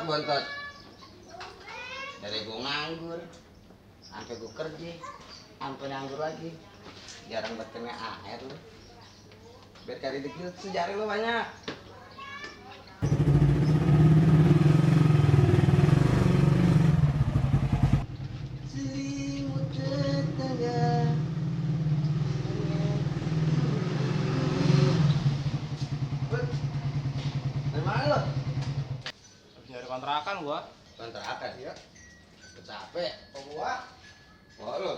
bontot. Dari gue nganggur, sampai gue kerja, sampai nganggur lagi. Jarang buat kena air lu. Biar cari dikit sejarah lu banyak. Selimut tetangga. Dari mana lo? Habis nyari kontrakan gua. Kontrakan ya. Capek. Kok gua? Oh lo.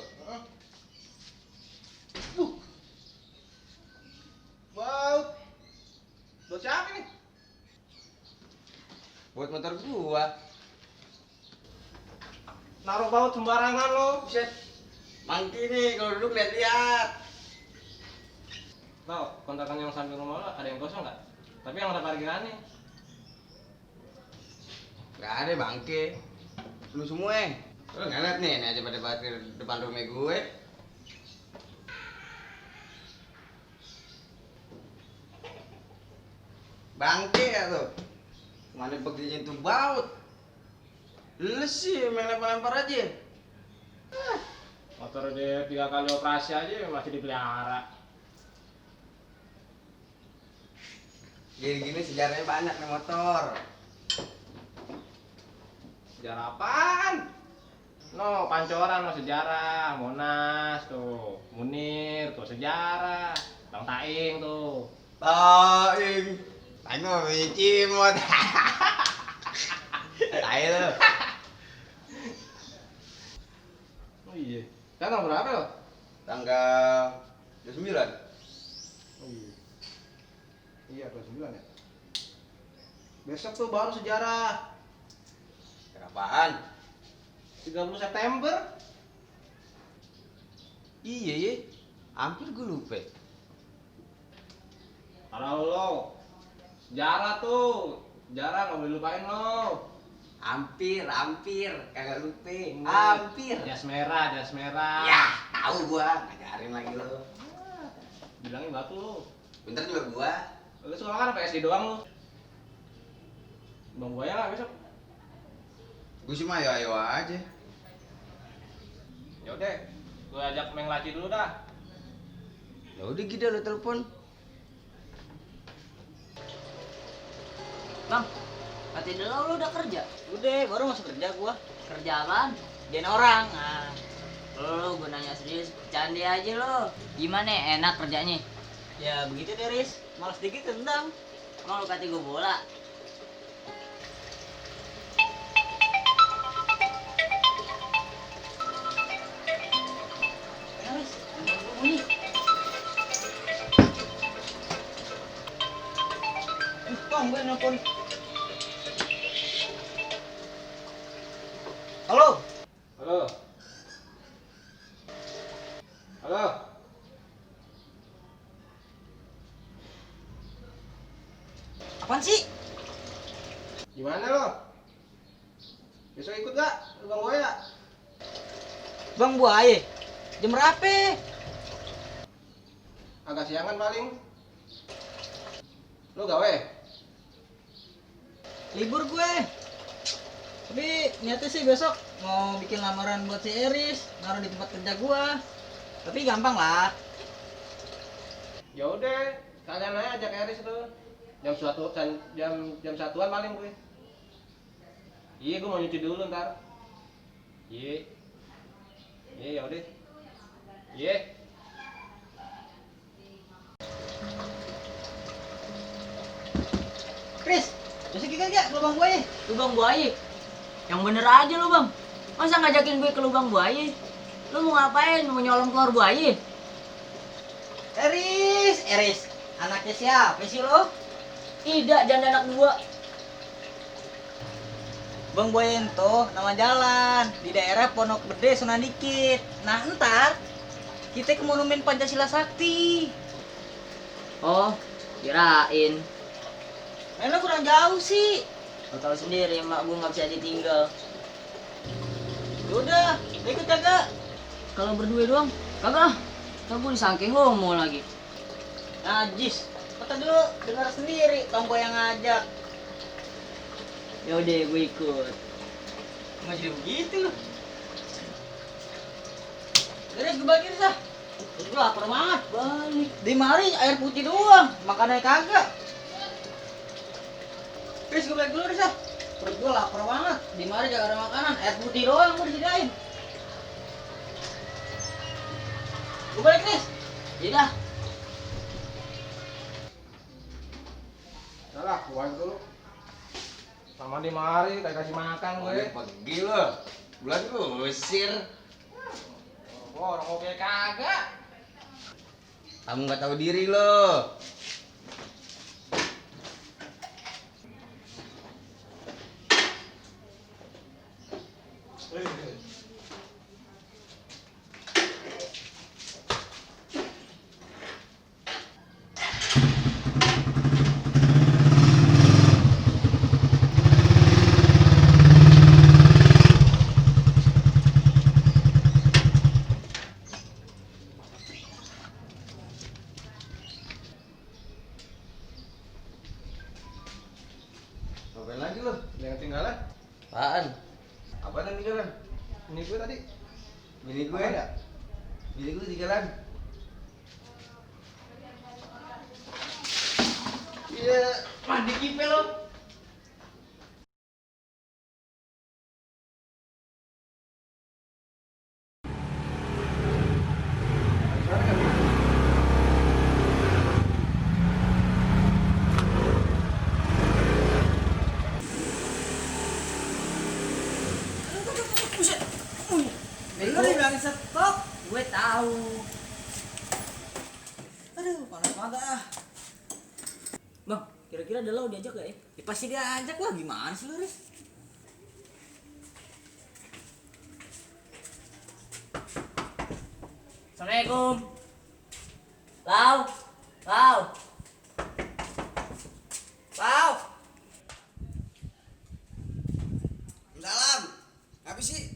Bau. Buat siapa nih? Buat motor gua. Naruh baut sembarangan lo. Buset. Mangki nih kalau duduk lihat-lihat. Tahu kontrakan yang samping rumah lo ada yang kosong nggak? Tapi yang ada parkirannya. Gak ada bangke. Lu semua. Lu nggak lihat nih, ini aja pada parkir depan rumah gue. Bangke ya tuh. Mana begini tuh baut. Lu sih main lempar-lempar aja. Motor dia 3 kali operasi aja masih dipelihara. Gini-gini sejarahnya banyak nih motor. Sejarah apaan? No, Pancoran no sejarah, Monas tuh, Munir tuh sejarah, Bang Taing tuh. Taing. Taing mah cimot. Taing lu. Oh iya. Tanggal berapa lo? Tanggal 29. Oh iya. Iya, kelas 9 ya. Besok tuh baru sejarah. Apaan? 30 September. Iya ya. Hampir gue lupa. Kalau lo sejarah tuh, sejarah nggak boleh lupain lo. Hampir, kagak lupa. Ingat. Hampir. Jas merah, jas merah. Ya, tahu gua, ngajarin lagi lo. Bilangin batu lo. Bentar juga gua. Lo sekolah kan PSD doang lo. Bang Buaya nggak besok? Gua sih mah ayo aja. Ya udah, gue ajak Meng Laci dulu dah. Ya udah gitu lo telepon. Bang, katanya lu udah kerja? Udah, baru masuk kerja gua. Kerja apaan? Jadi orang. Nah, lu gue nanya serius, candi aja lo. Gimana enak kerjanya? Ya begitu deh, Riz. Males dikit tendang. Emang lu kata gue bola? Terus, bunyi. Bang, gue nelfon. Halo. Halo. Halo. Apaan sih? Gimana lo? Besok ikut gak? Lu Bang Boya? Bang Buaya. Jam berapa? Agak siangan paling. Lu gawe? Libur gue. Tapi niatnya sih besok mau bikin lamaran buat si Eris, naruh di tempat kerja gua. Tapi gampang lah. Ya udah, kalian aja ajak Eris tuh. Jam satuan paling gue. Iya, gue mau nyuci dulu ntar. Iya. Iya, ya udah. Iya. Chris, besok ikut gak ke Bang Buaya? Lubang buaya? Yang bener aja lu bang. Masa ngajakin gue ke lubang buaya? Lu mau ngapain? Mau nyolong keluar buaya? Eris, anaknya siapa sih lo? Tidak, janda anak dua. Bang Buaya itu nama jalan di daerah Pondok Gede Sunan Dikit. Nah ntar kita ke Monumen Pancasila Sakti. Oh, kirain. Mainnya kurang jauh sih. Lo tau sendiri, mak gue nggak bisa ditinggal. Yaudah, ikut kagak? Kalau berdua doang, kagak. Kan gue disangke homo lagi. Najis. Kata dulu dengar sendiri Bang Buaya ngajak. Yaudah, gue ikut. Nggak jadi begitu loh. Terus gue balik Riz ah. Terus gue lapar banget. Balik. Di mari air putih doang, makannya kagak. Riz gue balik dulu Riz ah. Perut gue lapar banget. Di mari gak ada makanan, air putih doang gue disediain. Gue balik Riz. Yaudah. Salah, gua dulu. Sama di mari, kayak kasih makan gue. Boleh pergi lo. Bulan usir. Gua orang kopi kagak. Kamu nggak tahu diri lo. Ngapain lagi lo? Yang ketinggalan. Apaan? Apaan yang ketinggalan? Ini gue tadi. Bini gue Apa ada? Bini gue ketinggalan. Iya, mandi kipe lo. Lu dibilangin stop. Gue tahu. Aduh, panas banget ah. Bang, kira-kira ada lo diajak gak ya? Ya pasti diajak lah, gimana sih lu Riz? Assalamualaikum. Lau. Lau. Lau. Salam. Apa sih?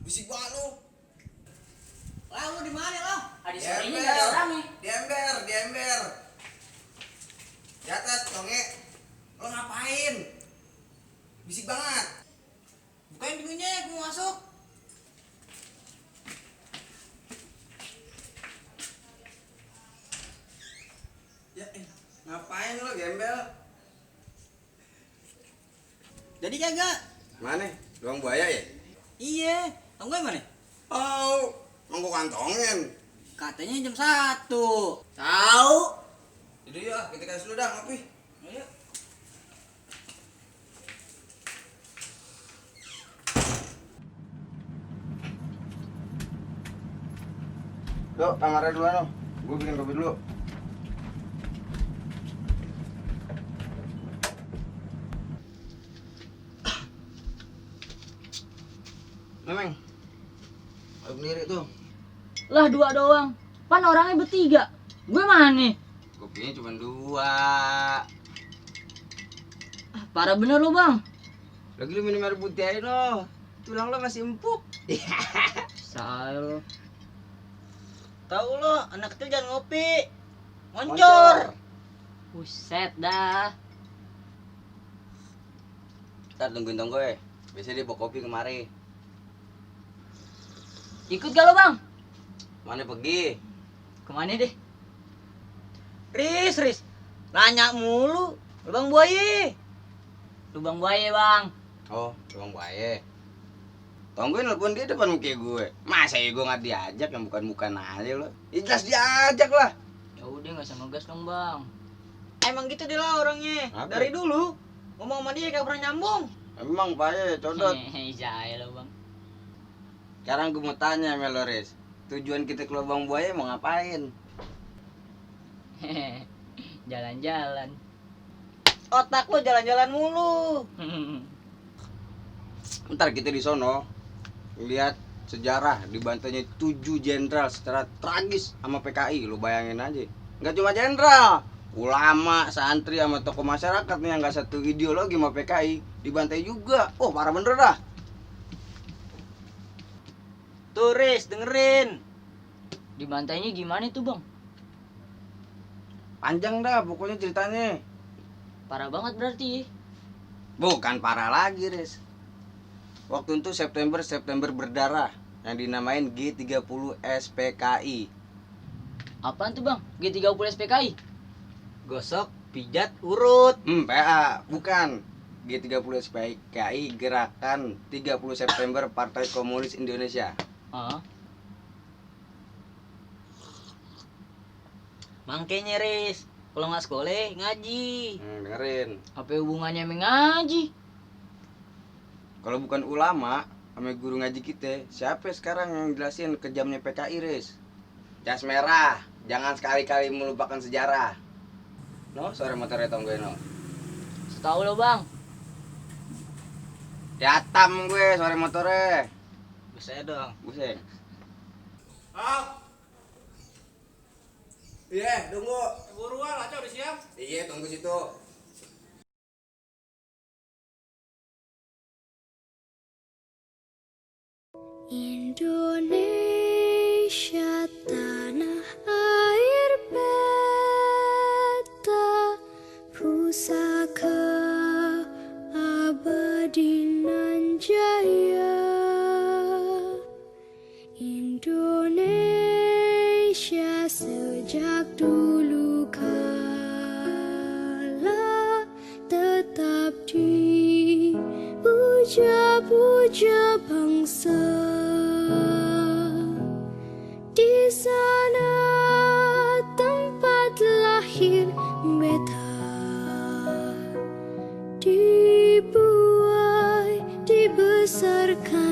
Bisik banget lu. Lau lu di mana Lau? Ada sorenya gak ada orangnya. Di ember. Di atas, conge. Lo ngapain? Bisik banget. Bukain pintunya, gue masuk. Ya, ngapain lo gembel? Jadi kagak? Mana? Ruang buaya ya? Iya, tau gak mana? Oh, mau gua kantongin. Katanya jam 1. Tahu? Jadi ya, kita kasih lu dah ngopi. Ayo. Dok, kamarnya duluan lo. Gua bikin kopi dulu. Memang. Aku sendiri tuh. Lah 2 doang. Pan orangnya bertiga. Gue mana? Kopinya cuma 2. Parah bener lo bang. Lagi lu minum air putih aja lo. Tulang lo masih empuk. Saya lo. Tahu lo, anak kecil jangan ngopi. Moncor. Buset dah. Ntar tungguin tong gue. Biasanya dia bawa kopi kemari. Ikut gak lo bang? Mana pergi? Kemana deh? Riz. Nanya mulu. Lubang buaya. Lubang buaya bang. Oh, ruang buaya. Tong gue nelpon dia depan muka gue. Masa ya gue nggak diajak yang bukan aja lo. Ya jelas diajak lah. Ya udah nggak usah ngegas dong bang. Emang gitu dia lah orangnya. Apa? Dari dulu. Ngomong sama dia gak pernah nyambung. Emang payah codot. Saya lo bang. Sekarang gue mau tanya sama lo, Riz. Tujuan kita ke lubang buaya mau ngapain? Jalan-jalan. Otak lo jalan-jalan mulu. Ntar kita di sono lihat sejarah dibantainya 7 jenderal secara tragis sama PKI. Lu bayangin aja. Nggak cuma jenderal, ulama, santri sama tokoh masyarakat nih yang nggak satu ideologi sama PKI dibantai juga. Oh, parah bener dah. Turis, dengerin. Dibantainya gimana tuh bang? Panjang dah pokoknya ceritanya. Parah banget berarti. Bukan parah lagi, Riz. Waktu itu September berdarah yang dinamain G30 SPKI. Apaan tuh bang? G30 SPKI? Gosok, pijat, urut. PA, bukan. G30 SPKI Gerakan 30 September Partai Komunis Indonesia. Ah, Mangkenya Riz, kalau nggak sekolah ngaji. Dengerin. apa hubungannya sama ngaji? Kalau bukan ulama sama guru ngaji kita, siapa sekarang yang jelasin kejamnya PKI, Riz? Jas merah, jangan sekali-kali melupakan sejarah. No, sore motornya tong gue no. Setahu lo bang. Jatam gue sore motornya. Bisa dong. Buseng. Iya, tunggu. Buruan, Aca udah siap. Iya, tunggu situ. Indonesia tanah air beta pusaka abadi nan jaya. Indonesia sejak dulu kala tetap dipuja-puja bangsa. Di sana tempat lahir beta, dibuai, dibesarkan